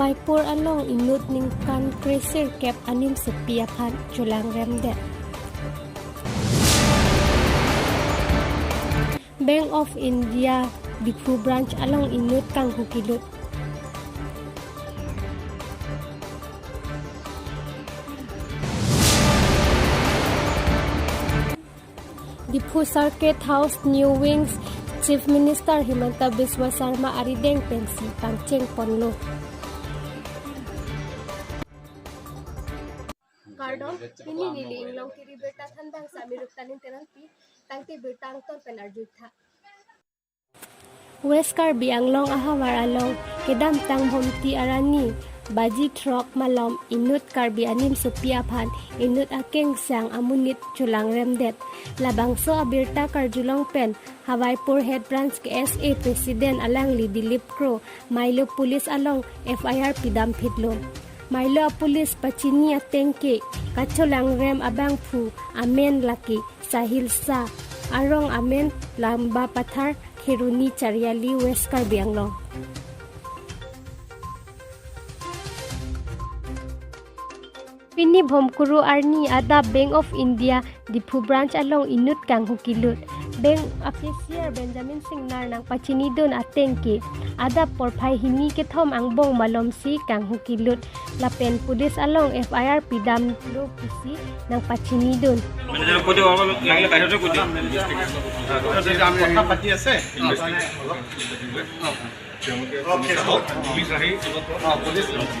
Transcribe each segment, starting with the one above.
Hawaipur along inut ningkan cracer cap anim sepi aphan chulang remdet. Bank of India Diphu branch along inut kang hukilut. Diphu Circuit House New Wings Chief Minister Himanta Biswa Sarma arideng pensi pangcheng ponlo. Kardom ini nili inglong kiri berta thandang samiruk tanin tenalpi tangti bertang ton pen arjutha. West Karbi Anglong ahawar along kedam tang bhomti arani baji trok malom inut Karbi anim supia phan inut akeng sang amunit chulang remdet labangso abirta karjulong pen Hawaipur head branch ke SA president alang li Dilip Kro Mailo police along FIR pidam phitlo Mailo police pachini atengke kacholang rem abang phu amen laki Sahil sa arong amen lamba pathar Kheruni Chariali West Karbi Anglong. Pini Bhomkuru Arni Ada Bank of India Diphu branch along inut kang hukilut. Bank officer Benjamin Singh nar nang pachini dun atengki ada porphai himi ke thom angbong malom si kang hukilut. Lapen police along FIR pidam lo pusi nang pachini dun. কথা পাতি আছে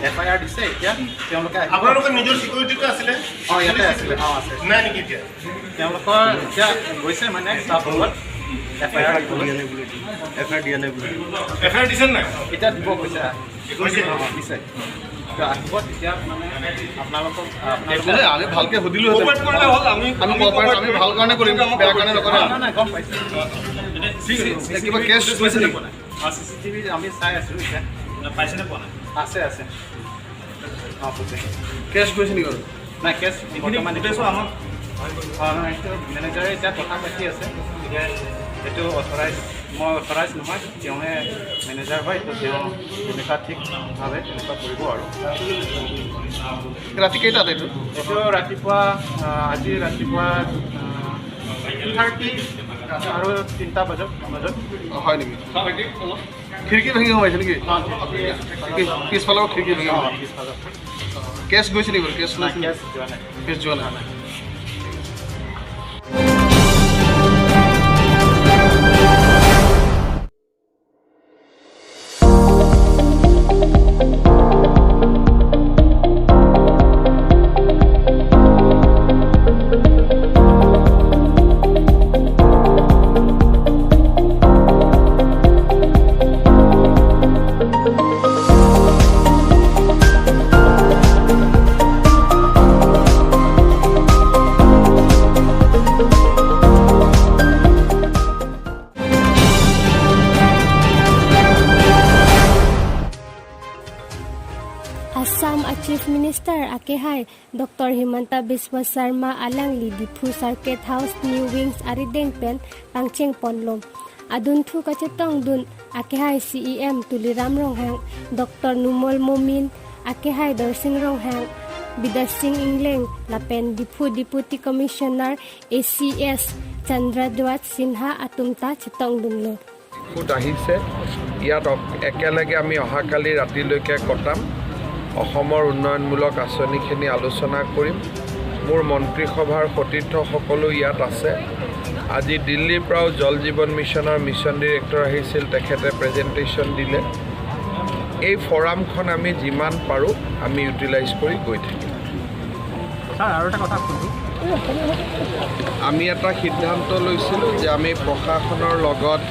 FIR দিছে এতিয়া তেওঁলোকে আপোনালোকৰ নিজৰ চিকিউৰিটিটো আছিলে অঁ ইয়াতে আছিলে অঁ আছে নাই নেকি এতিয়া তেওঁলোকৰ এতিয়া গৈছে মানে ষ্টাফৰ লগত এফআইআৰ এফআইআৰ দিছে নাই এতিয়া দিব গৈছে দিছে আহিব তেতিয়া মানে আপোনালোকক আমি ভালকে সুধিলো আমি আমি ভাল কাৰণে কৰিম বেয়া কাৰণে নকৰা নাই গম পাইছোঁ কিবা কেছ হৈছে নেকি চি চি টিভি আমি চাই আছোঁ এতিয়া পাইছেনে পোৱা নাই আছে আছে অঁ কেছ গৈছে নেকি নাই কেছ বৰ্তমান আমাক এইটো মেনেজাৰে এতিয়া কথা পাতি আছে গতিকে এইটো অথৰাইজ মই অথৰাইজ নহয় তেওঁহে মেনেজাৰ হয় তো তেওঁ তেনেকুৱা ঠিকভাৱে তেনেকুৱা কৰিব আৰু ৰাতি কেইটাত এইটো এইটো ৰাতিপুৱা আজি ৰাতিপুৱা 2:30 আৰু 3টা বজাত মাজত হয় নেকি খিৰিকী ভাঙি সোমাইছে নেকি পিছফালৰ খিৰিকী ভাঙি পিছফালৰ কেছ গৈছে নেকি কেছ যোৱা নাই কেছ যোৱা নাই Assam Chief Minister akehai Dr. Himanta Biswa Sarma alang li Diphu Circuit House New Wings arideng pen pangcheng ponlom adun thu kachetong dun akehai CEM Tuliram Ronghang Dr. Numol Momin akehai Dorsing Ronghang Bidasing Ingleng lapen Diphu Deputy Commissioner ACS Chandradwat Sinha atumta chetong dunlo খুদ আহিছে ইয়াত একেলগে আমি অহাকালি ৰাতিলৈকে কটাম অসমৰ উন্নয়নমূলক আঁচনিখিনি আলোচনা কৰিম মোৰ মন্ত্ৰীসভাৰ সতীৰ্থসকলো ইয়াত আছে আজি দিল্লীৰ পৰাও জল জীৱন মিছনৰ মিছন ডিৰেক্টৰ আহিছিল তেখেতে প্ৰেজেণ্টেশ্যন দিলে এই ফৰামখন আমি যিমান পাৰোঁ আমি ইউটিলাইজ কৰি গৈ থাকিম আমি এটা সিদ্ধান্ত লৈছিলোঁ যে আমি প্ৰশাসনৰ লগত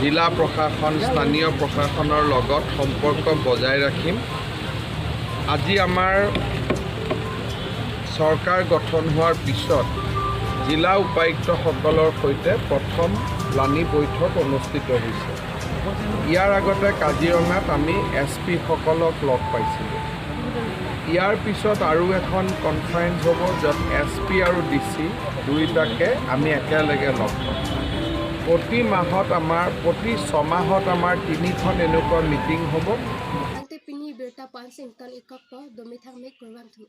জিলা প্ৰশাসন স্থানীয় প্ৰশাসনৰ লগত সম্পৰ্ক বজাই ৰাখিম আজি আমাৰ চৰকাৰ গঠন হোৱাৰ পিছত জিলা উপায়ুক্তসকলৰ সৈতে প্ৰথম লানি বৈঠক অনুষ্ঠিত হৈছে ইয়াৰ আগতে কাজিৰঙাত আমি এছ পিসকলক লগ পাইছিলোঁ ইয়াৰ পিছত আৰু এখন কনফাৰেঞ্চ হ'ব য'ত এছ পি আৰু ডি চি দুয়োটাকে আমি একেলগে লগ পাম প্ৰতি মাহত আমাৰ প্ৰতি ছমাহত আমাৰ 3খন এনেকুৱা মিটিং হ'ব Pini berta Ta pan sing ton ikok po domi thang mi kurwang thu.